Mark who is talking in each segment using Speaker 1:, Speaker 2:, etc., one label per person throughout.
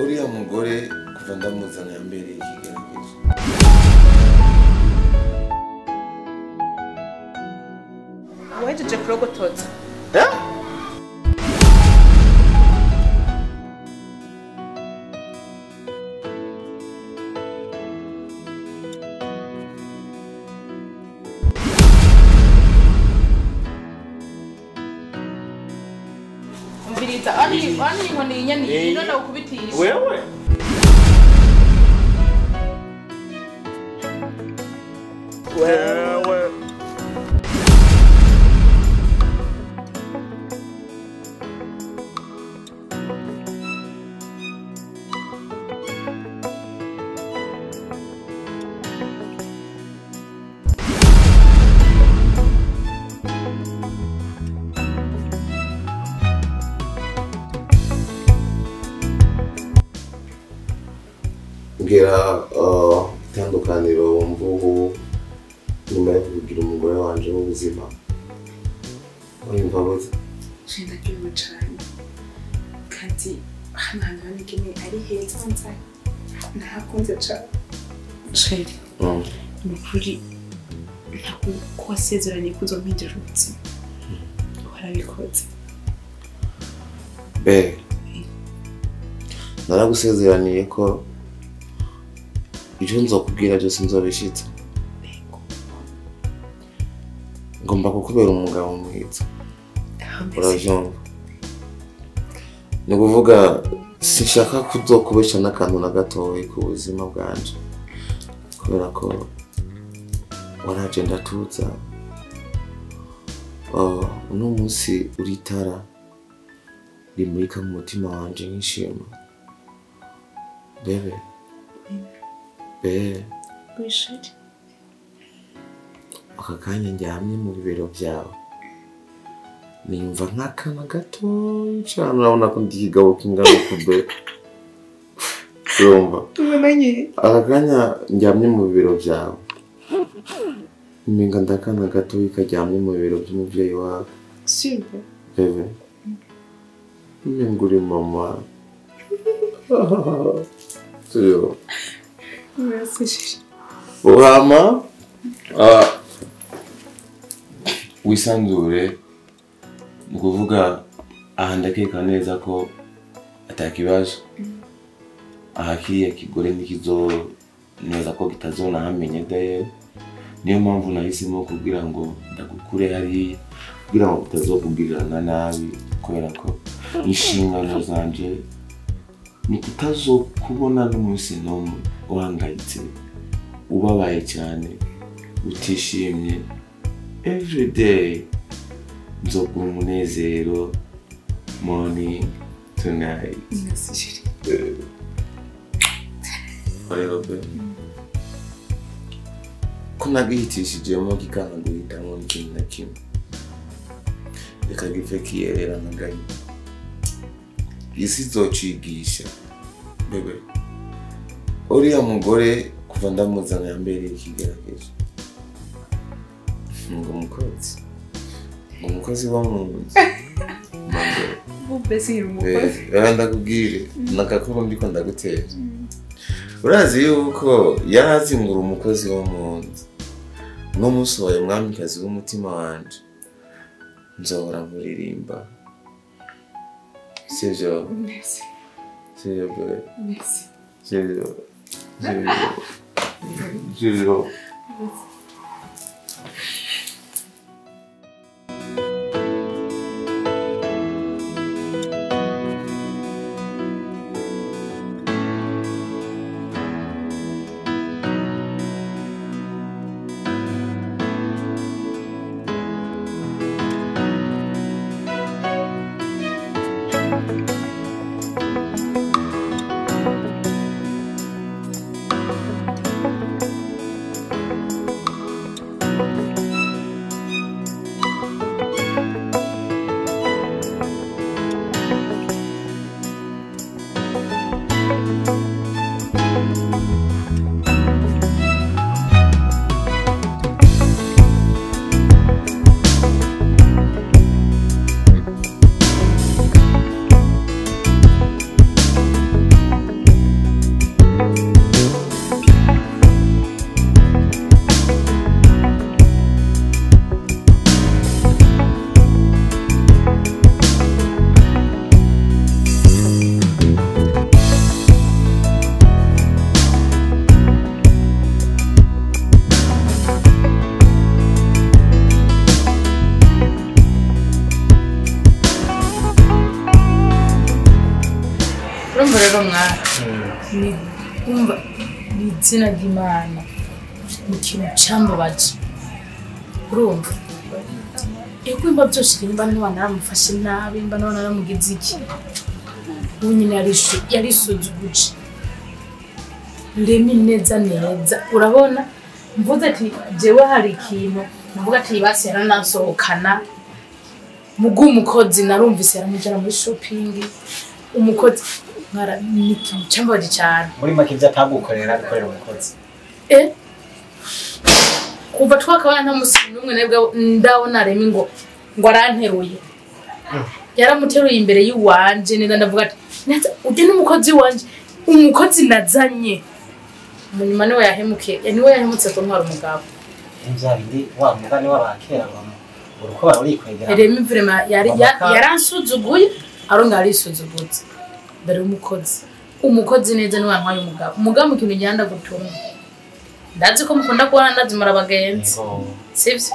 Speaker 1: Uriya mugore kuva ndamuzana yambereye ikigeragezo.
Speaker 2: Wahejeje kurogotoza?
Speaker 1: Eh?
Speaker 2: Umviriza, ani inkoni y'inyana none ukubitisha.
Speaker 1: Wewe? Wewe. Mbwira itandukaniro wumva ubu nyuma yo kugira umugore wanje w'ubuzima urumva gute?
Speaker 3: Ndaryohewe cane kandi hano hantu hanigene ari heza nza nahakunze cane. Chéri, ni ukuri ntabwo ko wasezeranye ko uzompindurira ubuzima warabikoze.
Speaker 1: Be naragusezeraniye ko ivyo nzokubwira byose nzobishitsa. Ngomba kukubera umugabo mwiza. Uravyumva? Ni ukuvuga sinshaka kuzokubesha n'akantu na gatoyi ku buzima bwanje, kubera ko waraje ndatuza. Uno munsi uritara rimurika mu mutima wanje nk'ishima. Bebe. Be.
Speaker 3: Wishiri.
Speaker 1: Aka kanya ndyamye mu bibero byawe niyumva nk'akana gatoyi cane, urabona ko ndi ikigabo kingana kube. Urumva? Aka kanya ndyamye mu bibero byawe umenga ndakana gatoyi karyamye mu bibero by'umuvyeyi wawe.
Speaker 3: Sivyo?
Speaker 1: Bebe. Umenga uri mama. Sivyo?
Speaker 3: Merci chérie.
Speaker 1: Uhama wisanzure, ni ukuvuga aha ndakeka neza ko atakibazo. Aha kiriya kigore ntikizo neza ko kitazonahamenye daye, niyo mpamvu nahisemo kugira ngo ndagukure hariya kugira ngo utazokugirirana nabi, kubera ko inshingano zanje ni kutazokubona n'umunsi n'umwe uhangayitse, ubabaye cyane, utishimye. Everyday nzoguha umunezero morning to night.
Speaker 3: Merci chérie.
Speaker 1: Rero be ko nagihitishijemo kikanga guhitamo n'ikintu na kimwe, reka gipfe kiyerera nkaganya. Isi izocigisha. Bebe, uriya mugore kuva ndamuzana yambereye ikigeragezo. Ngo umukozi, ngo umukozi wo mu nzu. Rero ndakubwire nakakuru ndiko ndagutera. Urazi yuko yarazi ngo uri umukozi wo mu nzu. Uno munsi wabaye umwamikazi w'umutima wanje, nzohora nkuririmba. Sivyo?
Speaker 3: Merci.
Speaker 1: Sivyo bebe?
Speaker 3: Merci.
Speaker 1: Sivyo? Sivyo? Sivyo?
Speaker 3: Merci.
Speaker 2: Urumva rero mwana ni umva ni izina ry'Imana ni ikintu cambabaje. Urumva ego imba byose nimba niba naramufashe nabi imba niba naramugize iki ubu nyine yarisuzuguje Remi neza neza. Urabona mvuze ati jewe hari ikintu mvuga ati basi yaranansohokana mugu umukozi narumvise yaramujana muri shopping umukozi nkara ni ikintu cambabaje cyane.
Speaker 4: Muri make ibyo atagukorera abikorera umukozi.
Speaker 2: Kuva twakabana nta musi n'umwe nabwo ndabona Remi ngo aranteruye. Yaramuteruye imbere y'uwanje neza ndavuga ati neza ujye n'umukozi wanje umukozi nazanye. Munyuma niwe yahemukiye niwe yahemutse kuntwara umugabo.
Speaker 4: Ivya bindi wa mugani w'abakera ngo uruko barurikwegera.
Speaker 2: Remi vraiment yaransuzuguye aronga arisuzugutse mbere y'umukozi. Umukozi neza niwe yantwaye umugabo. Umugabo ikintu ngenda gutuma. Ndazi ko mukunda kubona ndazimara abagenzi. Sivyo?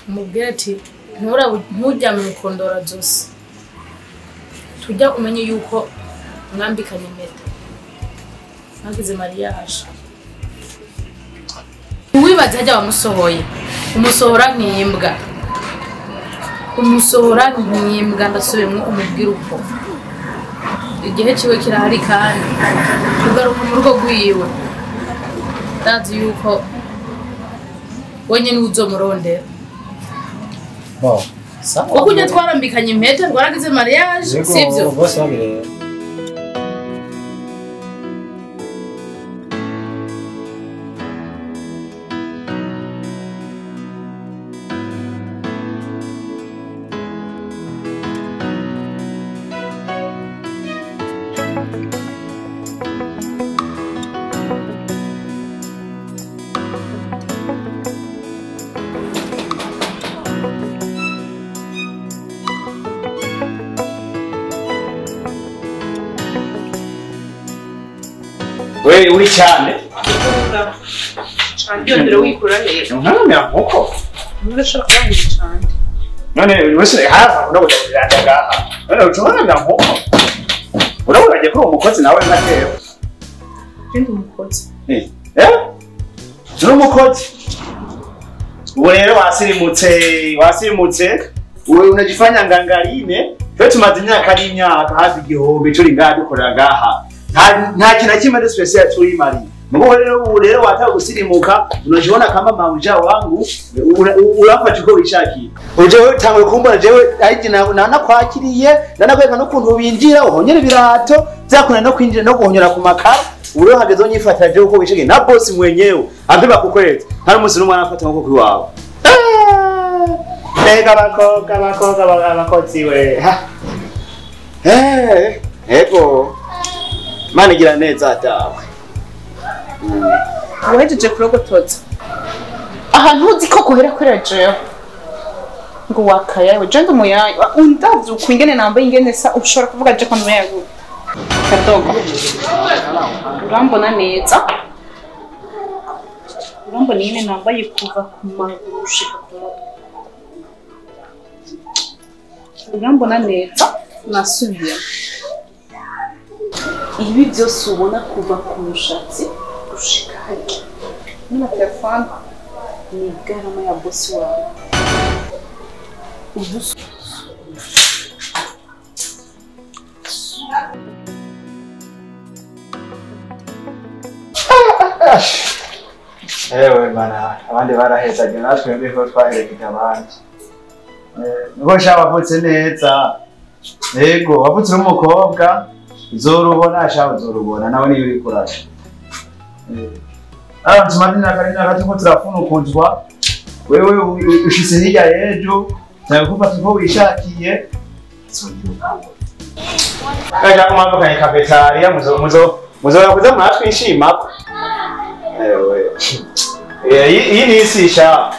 Speaker 2: Umubwire ati nturyame mukondora zose. Tujya umenye yuko mwambikanye impeta. Mwagize mariage. Uwibaza hajya bamusohoye. Umusohora nk'imbwa. Umusohora nk'imbwa ndasubiremo umubwire uko. Igihe ciwe kirahari kandi kugaruka mu rugo rwiwe. Ndazi yuko wenyine uzomurondera.
Speaker 4: Bon, sawa.
Speaker 2: Kuko ujya twarambikanye impeta twaragize mariage, sivyo?
Speaker 4: Bose babireba.
Speaker 5: We uri cyane.
Speaker 3: Cyane wikura he?
Speaker 5: Nkamya nkoko.
Speaker 3: Urashaka kurangira cyane.
Speaker 5: None wese hafa no kujya ngaha. None ucubona nkoko. Urabona agiye kuba umukozi nawe nka tewe.
Speaker 3: Ndi umukozi.
Speaker 5: Eh? Uri umukozi? Ubu rero wasirimutse. Wewe unajifanya ngangarine. Twe tumaze imyaka ari imyaka hafi 1000 turi ngaha dukora ngaha. Nta kintu kimwe de special turi mari. Mugo rero ubu rero wataka gusirimuka unajiona kama mauja wangu urafata uko wishakiye. Uje utangwe kumbona jewe aje nanakwakiriye nanakweka no kuntu binjira uhonyera ibirato byakuna no kwinjira no guhonyera ku makara. Ubu rero hageze onyifatira jewe uko wishakiye na boss mwenyewe ampe bakukweretse. Hari umunsi n'umwana afata nko kuri wawe. Mbega abakobwa abakozi we. Ego. Mana igira neza dawe.
Speaker 3: Wahejeje kurogotoza. Ahantu uzi ko kohera korera jewe. Ngo wakayawe je ndumuyaye undavye uko ingene nambaye ingene sa ushobora kuvuga je ko ndumuyaye gute. Kadogo. Urambona neza. Urambona ingene nambaye kuva ku maguru gushika ku mutwe. Urambona neza nasubiye. Ibi byose ubona kuva ku mushatsi gushika hariya. N'ama telefone ni garama ya bosi wawe.
Speaker 5: Ewe mana, abandi barahezaga natwe niho twaherekeje abandi. Nuko sha wavutse neza. Yego, wavutse uri umukobwa. Uzorubona sha uzorubona nawe niyo uri kurasha. Tumaze imyaka turiko turafunukuzwa. Wewe ushitse hirya y'ejo, cyangwa uko wishakiye. Kaja kumambuka kafetariya muzo kuza mwatwishimako. Ewe. Iyi ni isi sha.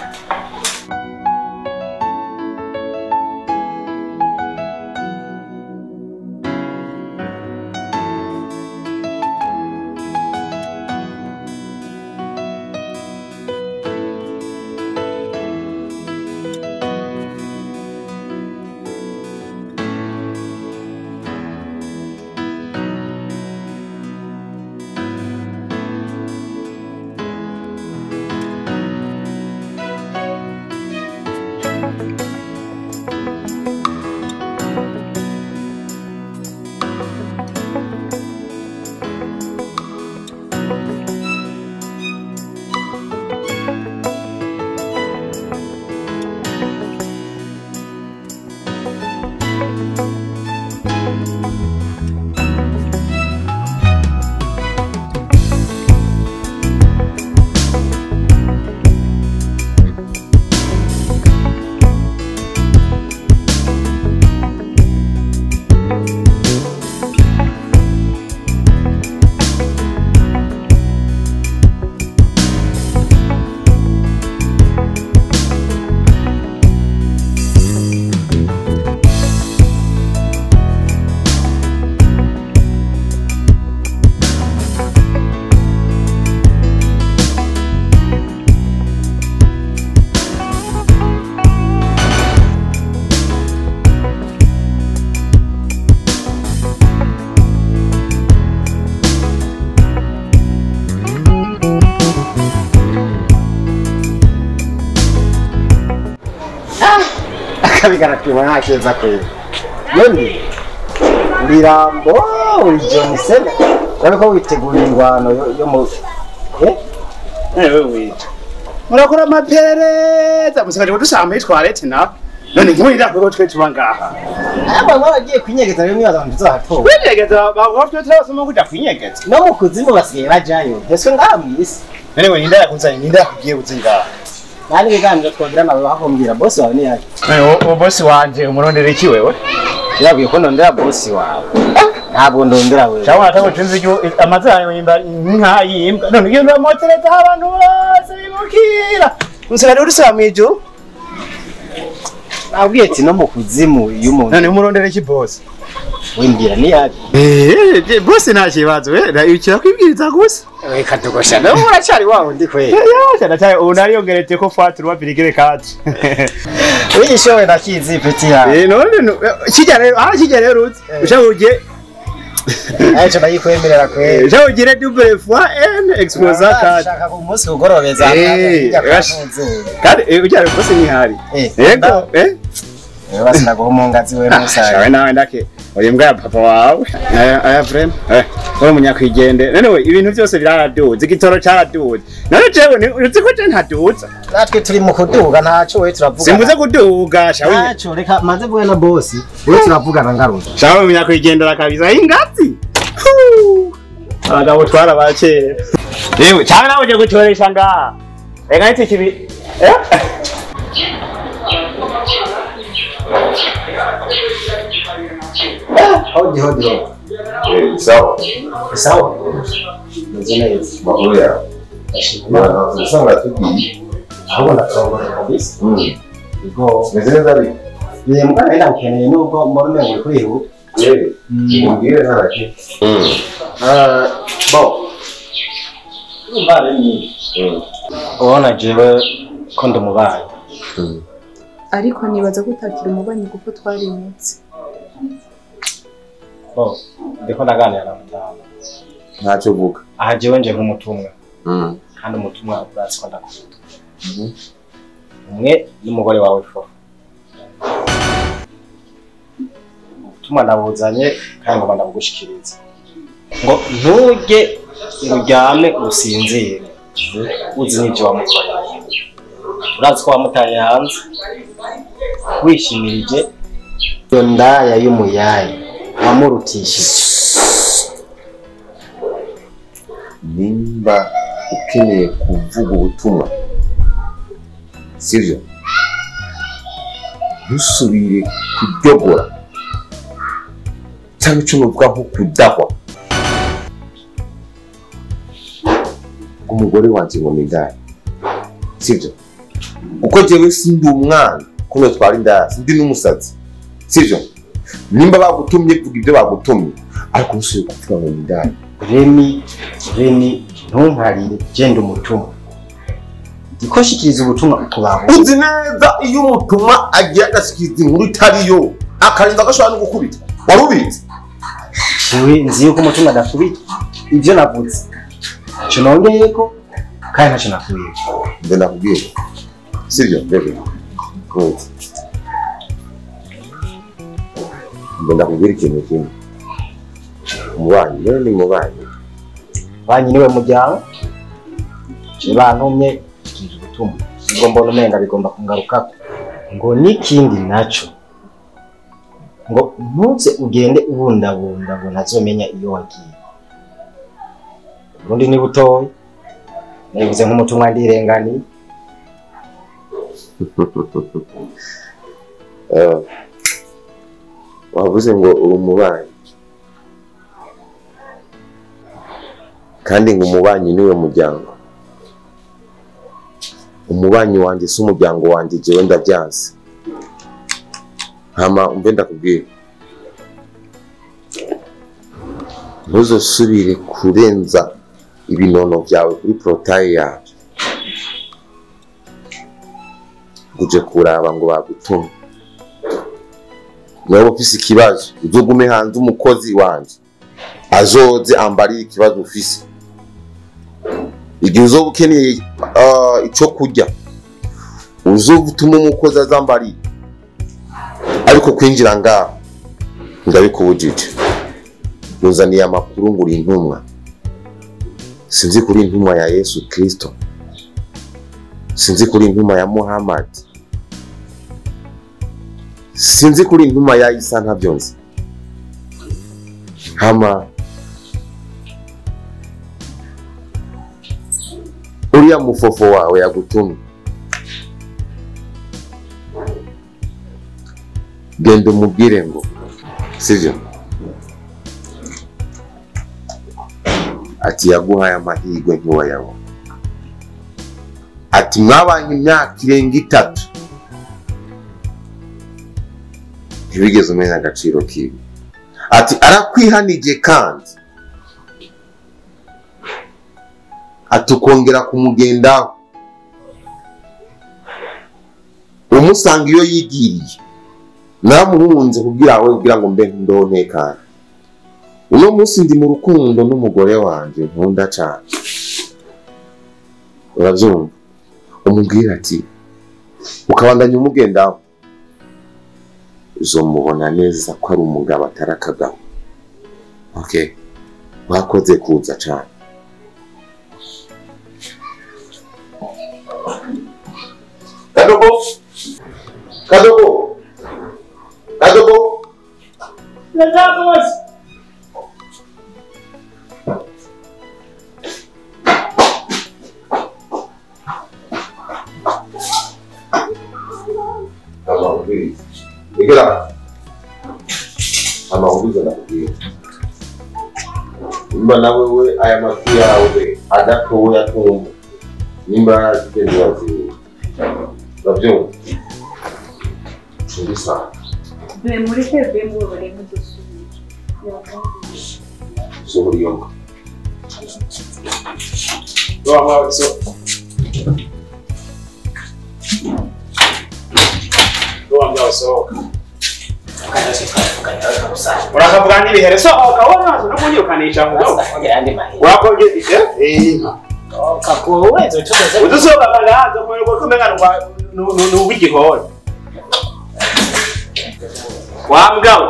Speaker 4: Kabigarapima nta keza kweli. None urirambo uri John Cena. Urabona ko witegura ingwano yo mu
Speaker 5: wewe murakora amaperereza musigaje kudusamba itwarete na none nkurira kuko twe tuba ngaha.
Speaker 4: Aba baragiye kwinyegeza rero nibaza ngo tuzahatora.
Speaker 5: Kwinyegeza bavuga turabasoma kuja kwinyegeza.
Speaker 4: No mu kuzimu basigaye bajayo. Ese ngaha mwisi.
Speaker 5: None we ninda yakuzanye ninda yakugiye uzi ngaha.
Speaker 4: Nani biganiro twogira nawe bakumbwira boss wawe ni yaje.
Speaker 5: Uwo boss wanje umurondera iki wewe?
Speaker 4: Yabwiye ko ndondera boss wawe. Ntabwo ndondera wewe.
Speaker 5: Cyangwa atago cinzi cyo amazina yawe imba nka yimbwa. None ugiye uramotereza abantu bose bimukira. Usigaye urusaba mwijo.
Speaker 4: Abwiye ati no mu kuzimu y'umuntu.
Speaker 5: None umurondera iki boss?
Speaker 4: Wimbwira ni yaje.
Speaker 5: Boss nta kibazo we, ukira kwibwiriza gusa.
Speaker 4: Reka tugosha. Nawe uracyari wawe ndi kweli.
Speaker 5: Ya, cyane unariyongerete ko fatu rwa pirigere kati.
Speaker 4: Wigishowe ndakizi peti ya.
Speaker 5: None kijya rero, kijya rero uzi. Ushabugiye.
Speaker 4: Acho ndayikwemerera kweli.
Speaker 5: Ushabugire double fois n exposa 4.
Speaker 4: Shaka ku munsi ugorobeza.
Speaker 5: Kandi ujya boss ni hari. Yego,
Speaker 4: Basi ndaguha we musaye.
Speaker 5: Shawe nawe ndake. Uri mbwa ya papa wawe. Aya frame. Uri munyakwigendera. None we ibintu byose biraraduze, igitoro cyaraduze. None jewe uzi ko je ntaduza.
Speaker 4: Natwe turi mu kuduga ntaco we turavuga.
Speaker 5: Simbuze kuduga shawe.
Speaker 4: Ntaco reka manze mvuge na boss. We turavugana ngaruka.
Speaker 5: Shawe munyakwigendera kabisa ingazi. Abagabo twarabakera. Yewe cyane nawe uje gutoresha ngaha. Reka niti kibi.
Speaker 4: Hodi hodi.
Speaker 1: Sawa.
Speaker 4: Sawa. Meze neza.
Speaker 1: Makuru yawe. Usanga tugiye.
Speaker 4: Ahubwo ndatorongora kabisa. Yego.
Speaker 1: Meze neza ariko.
Speaker 4: Mbwa nawe ndakeneye nubwo mbona umengo uri kwihuta.
Speaker 1: Umbwire ntacyo.
Speaker 4: Bo. Urumva rero ni. Ubona jewe ko ndi umubanyi.
Speaker 3: Ariko nibaza ko utakiri umubanyi kuko twarimutse.
Speaker 4: Bo, ndiko ndaganira na mutama.
Speaker 1: Ntacyo uvuga.
Speaker 4: Aha jewe nje nk'umutumwa. Kandi umutumwa uratsi ko ndakunda. Umwe n'umugore wawe fo. Ubutumwa ndabuzanye kandi ngomba ndabugushikiriza. Ngo ntuge ngo uryame usinzire. Uzi n'ibyo wamukoreye. Urazi ko wamutaye hanze. Wishimirije iyo ndaya y'umuyayi wamurutishije.
Speaker 1: Nimba ukeneye kuvuga ubutumwa sivyo, ntusubire kuryogora cyangwa icyo nuvuga nko kudahwa umugore wanje ngo ni indaya, sivyo? Kuko jewe sindi umwana kuno twara indaya, sindi n'umusazi, sivyo? Nimba bagutumye kuvuga ibyo bagutumye, ariko ntusubire kuvuga ngo ni indaya.
Speaker 4: Remi ntunkarire genda umutumwa. Ndiko shikiriza ubutumwa ukubabo.
Speaker 1: Uzi neza iyo umutumwa agiye agashikiriza inkuru itariyo, akarinda agashobora no gukubitwa. Warubizi?
Speaker 4: Jewe nzi yuko umutumwa adakubitwa. Ibyo navuze ntacyo nongeyeko kandi ntacyo nakuyeko.
Speaker 1: Nde nakubwiye. Sivyo, bebe. Good. Nde ndakubwira ikintu kimwe. Umubanyi, rero ni umubanyi.
Speaker 4: Banyi niwe muryango. Je bantumye shikiriza ubutumwa. Ubwo mbona umenga bigomba kungarukako. Ngo n'ikindi naco. Ngo ntuze ugende ubundabunda ngo ntazomenya iyo wagiye. Urundi ni butoyi. Nabivuze nk'umutumwa ndirengani.
Speaker 1: Wavuze ngo uri umubanyi. Kandi ngo umubanyi niwe muryango. Umubanyi wanje si umuryango wanje, jewe ndavyanse. Hama umve ndakubwira. Ntuzosubire kurenza ibinono vyawe kuri portail yawe. Uje kuraba ngo bagutume. Niba ufise ikibazo, uzogume hanze umukozi wanje azoze ambarire ikibazo ufise. Igihe uzoba ukeneye ico kurya, uzotuma umukozi azambarire. Ariko kwinjira ngaho ndabikubujije. Uzaniye amakuru ngo uri intumwa. Sinzi kuri intumwa ya Yesu Kristo. Sinzi kuri intumwa ya Muhammad. Sinzi kuri intumwa ya Isa ntabyo nzi. Hama uriya mufofo wawe yagutumye, genda umubwire ngo sivyo, ati yaguhaye amahirwe ntiwayabona, ati mwabanye imyaka irenga 3 ntibigeze umenya agaciro kiwe, ati arakwihanije kandi atukongera kumugendaho umusanga iyo yigiriye namuhunze kugira we kugira ngo mbe ndonekana. Uno munsi ndi mu rukundo n'umugore wanje nkunda cyane, urabyumva? Umubwira ati ukabandanya umugendaho uzomubona neza ko ari umugabo atari akagabo. Okay, wakoze kuza cyane. Kadogo, Kadogo, Kadogo.
Speaker 5: Kadogo.
Speaker 1: Igera. Amahurizo nakubwira. Nimba nawe we aya matwi yawe adatoya atumva, nimba zigenda waziwe, urabyumva? Cunga.
Speaker 3: Be mureke be mubabare mudusubira.
Speaker 1: Sohora iyo mbwa.
Speaker 5: Urakavuga n'ibihere sohoka wowe ntazo no kunyirukanisha ngo urakoze udusohoka kagahaza kumererwa ko umenga ni uw'igihori wa mbwa we.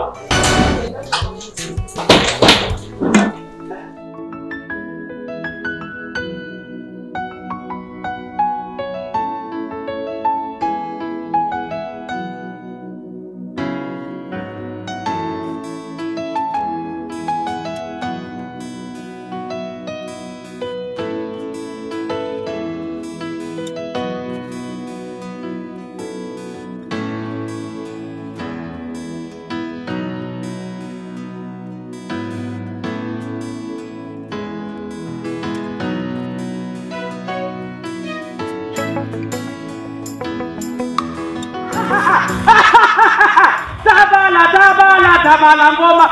Speaker 5: Tabala ngoma.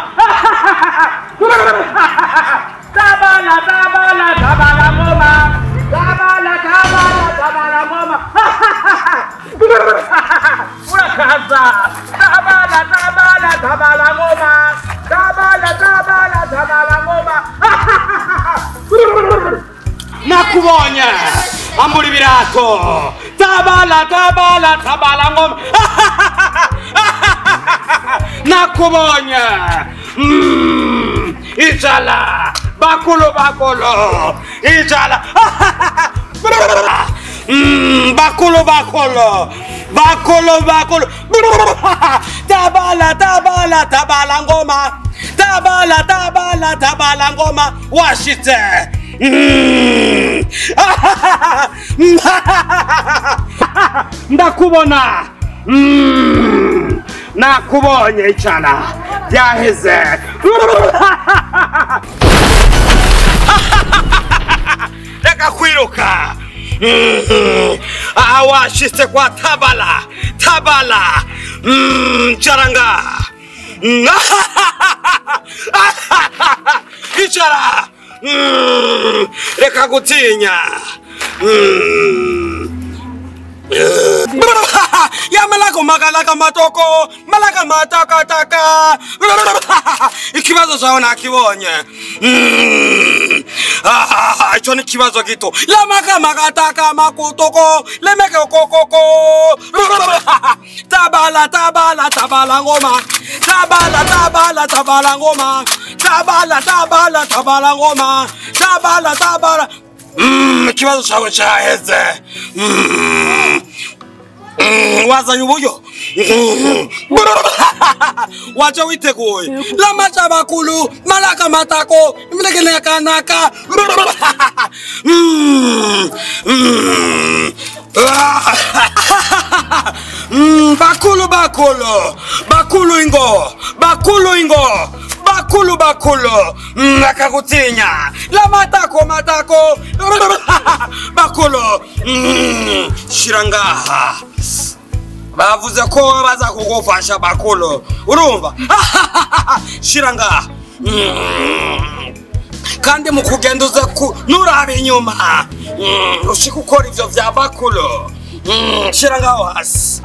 Speaker 5: Tabala tabala tabala ngoma. Tabala tabala tabala ngoma. Urakaza. Tabala tabala tabala ngoma. Tabala tabala tabala ngoma. Nakubonye. Ambura ibirato. Tabala tabala tabala ngoma. Nakubonye. Ijala bakolo bakolo ijala bakolo bakolo bakolo bakolo tabala tabala tabala ngoma tabala tabala tabala ngoma washitse. Ndakubona. Nakubonye icana byaheze. Reka kwiruka. Awashitse kwa tabala tabala charanga. Icara. Reka gutinya. Ya malaka makalaka matoko malaka mataka taka.
Speaker 6: Ikibazo cyawe nakibonye. Icyo ni ikibazo gito. Lamakamakataka makutoko lemeke kokoko. Tabala tabala tabala ngoma. Tabala tabala tabala ngoma. Tabala tabala tabala ngoma. Tabala tabala. Ikibazo cyawe cyaheze. Wazanye uburyo waje witeguye lamaca bakulu malaka matako mlekenekanaka. Bakulu bakulu bakulu ingo bakulu ingo bakulu bakulu nakagutinya lamatako matako bakulu. Shirangaha bavuze ko baza kugufasha bakulu urumva. Shirangaha kandi mu kugenda uza nurabe inyuma ushika ukora ivyo vya bakulu. Shirangaho hasi.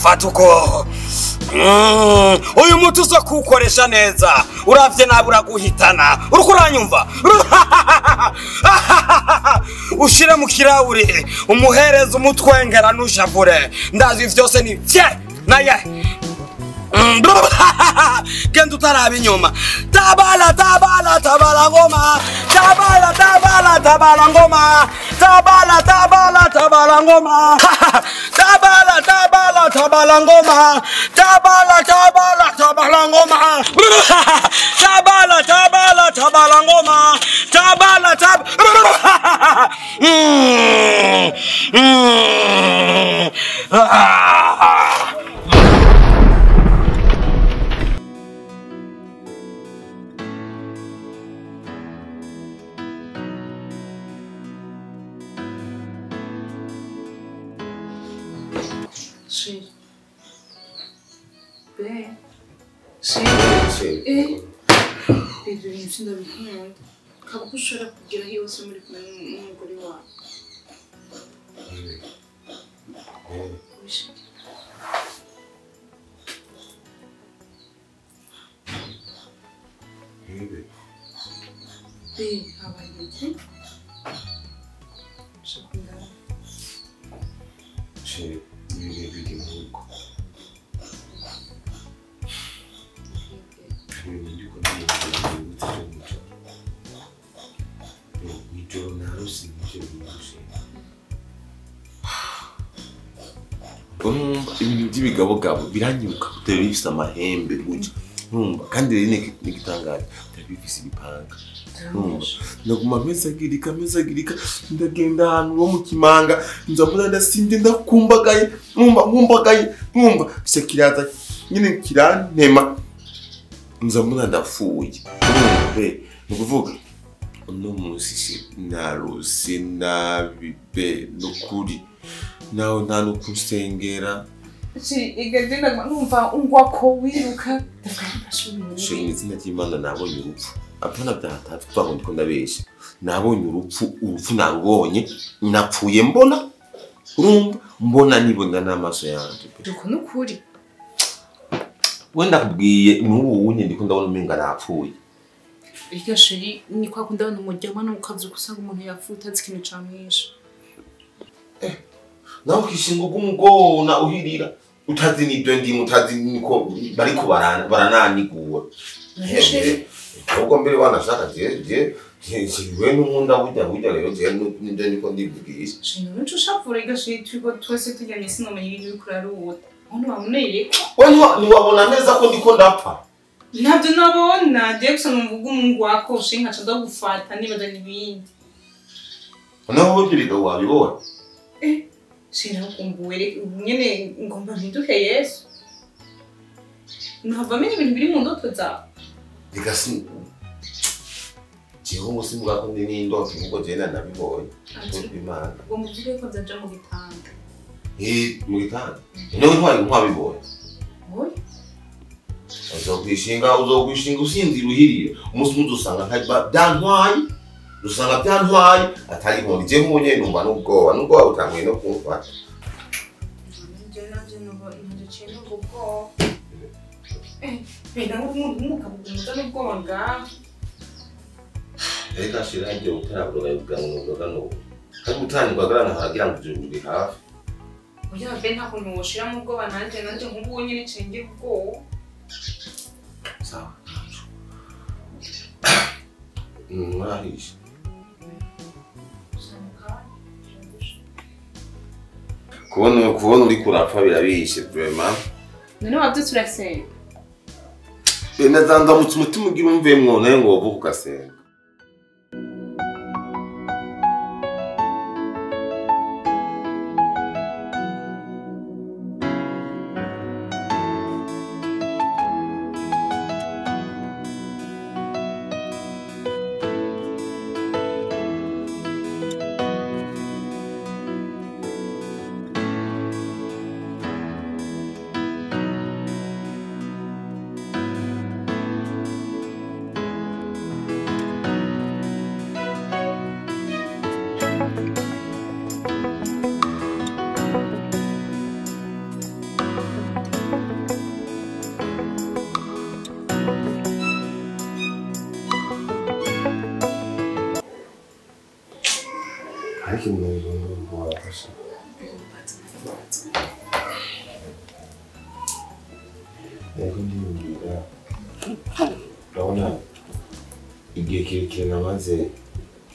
Speaker 6: Fata uko uyu muti uza kuwukoresha neza uravye nabi uraguhitana. Uriko uranyumva? Ushire mu kirahuri umuhereze umutwengera ntushavure. Ndazi vyose ni vye naye. Genda utaraba inyuma. Tabala tabala tabala ngoma. Tabala tabala tabala ngoma. Tabala tabala tabala ngoma. Tabala tabala tabala ngoma. Tabala tabala tabala ngoma. Tabala tabala tabala ngoma. Tabala tab.
Speaker 3: Chérie. Be. Chérie. Ibyo bintu sindabikunda. Ntabwo ushobora kugira yose muri kumwe n'umugore wawe. Be, habaye iki?
Speaker 1: Chérie. Ibintu nk'uko mw'ijoro narose nk'ivyo bintu. Urumva ibintu by'ibigabogabo biranyibuka bitari bifise amahembe gutya. Urumva kandi rero n'igitangaje bitari bifise ibipanga. Ndaguma mpezagirika mpezagirika ndagenda ahantu ho mu kimanga nza mbona ndasinde ndakumbagaye nkumva nkumbagaye nkumva gusa kiraza nyine kirantema nza mbona ndapfuye. Urumva ni ukuvuga uno munsi narose nabi be nukuri nawe nta no kusengera.
Speaker 3: Numva ungwa ko wiruka.
Speaker 1: Shimwe izina ry'Imana nabonye urupfu. Apana byahatatu twago ndiko ndabesha. Nabonye urupfu, urupfu narubonye, napfuye mbona. Urumva mbona nibona n'amaso yanje.
Speaker 3: Uko nukuri.
Speaker 1: Wenda kubwiye n'ubu unye ndiko ndabona umenga napfuye.
Speaker 3: Iryo sheri ni kwa kundabona umuryango n'ukavuze usanga umuntu yapfuye utazi ikintu camwishe.
Speaker 1: Nawe ukishinga ubw'umugona uhirira utazi n'ibyo ndimo utazi niko bariko barananigura. Ahubwo mbere wanashaka je we n'unkunda burya rero je n'ibyo niko ndivugisha.
Speaker 3: Sheri ntuce ushavura iryo sheri turiko twese turyamye sinomenya ibintu uriko urarota. None wamunereye ko?
Speaker 1: We ntiwabona neza ko ndiko ndapfa.
Speaker 3: Ntabyo nabona, je gusa numva ubw'umuhungu wakoshe nkaca ndagufata nibaza n'ibindi.
Speaker 1: Naho ibyo bigabo wabibona?
Speaker 3: Sinakumbuye nyene ngomba mpinduke Yesu. Ntabwo amenya ibintu biri mu ndoto zawe.
Speaker 1: Reka si jewe ngo simvuga ko ndi n'indoto kuko jewe nabibonye. Imana.
Speaker 3: Ngo muvuge ko byaja mu gitanda.
Speaker 1: Mu gitanda? Nawe ntwabibonye.
Speaker 3: Oya.
Speaker 1: Uzokwishinga usinzira uhirira. Umunsi umwe uzosanga byantwaye. Usanga byantwaye atari nkondi je nk'ubu numva n'ubwoba butanguye no kumfata.
Speaker 3: Bena umugabo umuzana ubwoba ngaho.
Speaker 1: Reka shira hagiye utarabura ubwanwa n'ubu. Kandi utangwa garana haragira ngo uri hafi.
Speaker 3: Oya be nta kuntu woshiramo ubwoba nanje nk'ubu nyine cengira ubwoba.
Speaker 1: Sawa. Murahisha. Kubona uri kurapfa birabishe vraiment.
Speaker 3: None wabyutse urasenga.
Speaker 1: Bene ndamutse umutima ugira umvemwo nayo ngo wovuke ugasenga. Urabona igihe kirekire namaze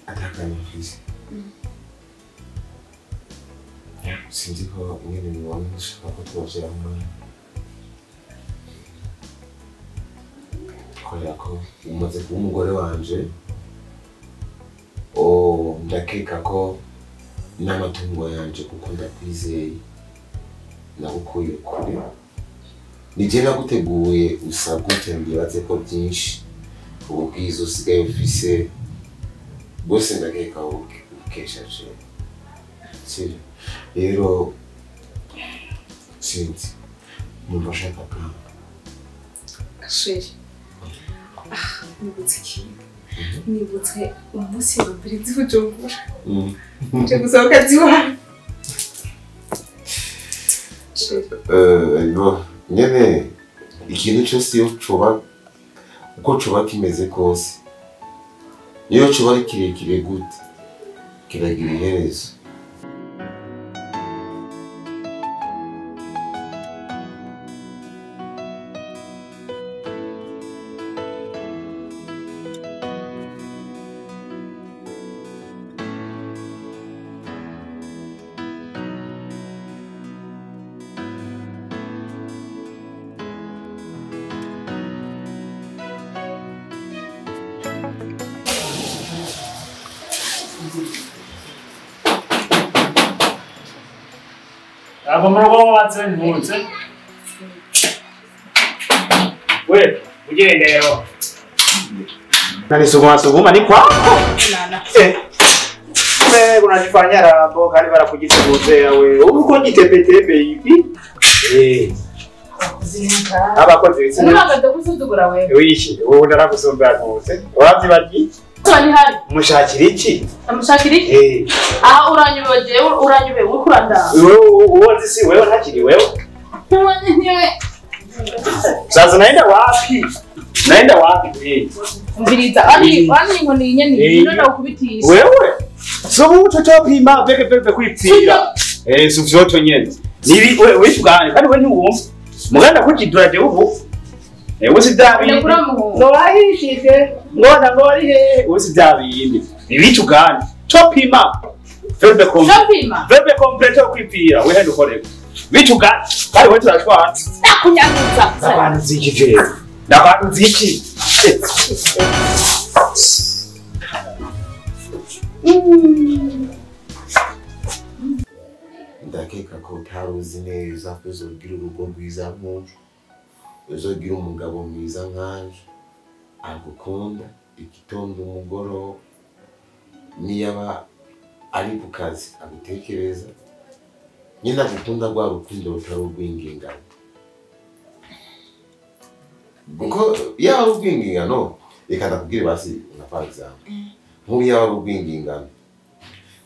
Speaker 1: atakanya mfise. Sinzi ko nyene mubona nshaka ko twovyara umwana. Kubera ko umaze kuba umugore wanje, ndakeka ko n'amatungo yanje kuko ndakwizeye nagukuye kure. Nije naguteguye usa gute ndibaze ko byinshi ubwiza usigaye ufise bwose ndakeka ukesha je. Sivyo? Rero sinzi numva nshaka kanga.
Speaker 3: Chéri, nibutse ikintu. Nibutse umunsi wa mbere nzi Bujumbura. Nje gusohoka ziwawe.
Speaker 1: Nyene ikintu cyose iyo coba uko coba kimeze kose niyo coba ari kirekire gute kiragira iherezo.
Speaker 5: Abo murugo watse ntunze. We, ugendero. Nani suguma suguma ni kwako? Wewe unajifanya rambo kandi barakugisuguze wewe. Uko gitepetebe hivi? Abakozi b'itsina.
Speaker 2: Ntabwo ndagusuzugura wewe.
Speaker 5: Wishi, wowe ndaragusumbira rwose. Wavyibagiye?
Speaker 2: Ni hari.
Speaker 5: Mushakira iki?
Speaker 2: Amushakira iki? Ah, uranyubewe jewe, uranyubewe uriko urandaba.
Speaker 5: Wewe uwo si wewe ntakiri wewe. Sasa naenda wapi? Naenda wapi?
Speaker 2: Umviriza, ani inkoni nyene ino ndakubitisha.
Speaker 5: Wewe? So ucho chopima veke veke kwipfira. So vyoto nyene. Nibi wewe wishugane kandi we ntiwumva. Muganda kujidura je ubu. Usi bya ngo wahishije ngona ngo ari he usi bya bindi ibicu gani chopima verbe com
Speaker 2: chopima
Speaker 5: verbe complete kwipfira we hendo koreko bicu gani kandi we turashwana
Speaker 2: nakunyaguza
Speaker 5: abantu ziki je nabantu ziki
Speaker 1: Ndakeka ko utaruzi neza ko uzogira urugo rwiza nk'ubu uzogira umugabo mwiza nkanje agukunda igitondo umugoroba niyaba ari ku kazi agutekereza nyine agukunda rwa rukundo rutari urw'ingingano kuko yaba ari urw'ingingano reka ndakubwire basi nka par exemple nk'ubu yaba ari urw'ingingano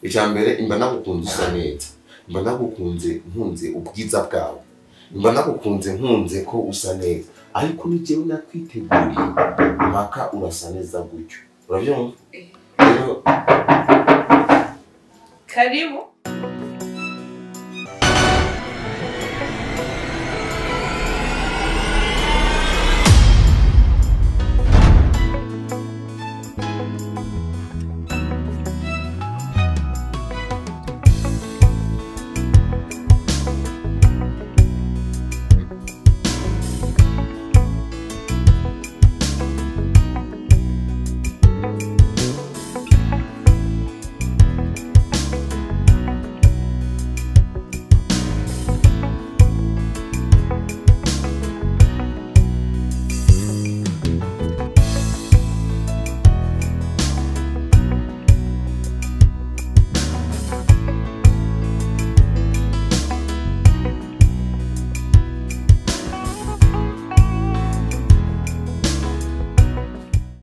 Speaker 1: icya mbere imba nagukunze usa neza mba nagukunze nkunze ubwiza bwawe Mba nagukunze nkunze ko usa neza, ariko ni jewe nakwiteguriye mpaka urasa neza gutyo. Urabyumva? Rero
Speaker 3: Karibu.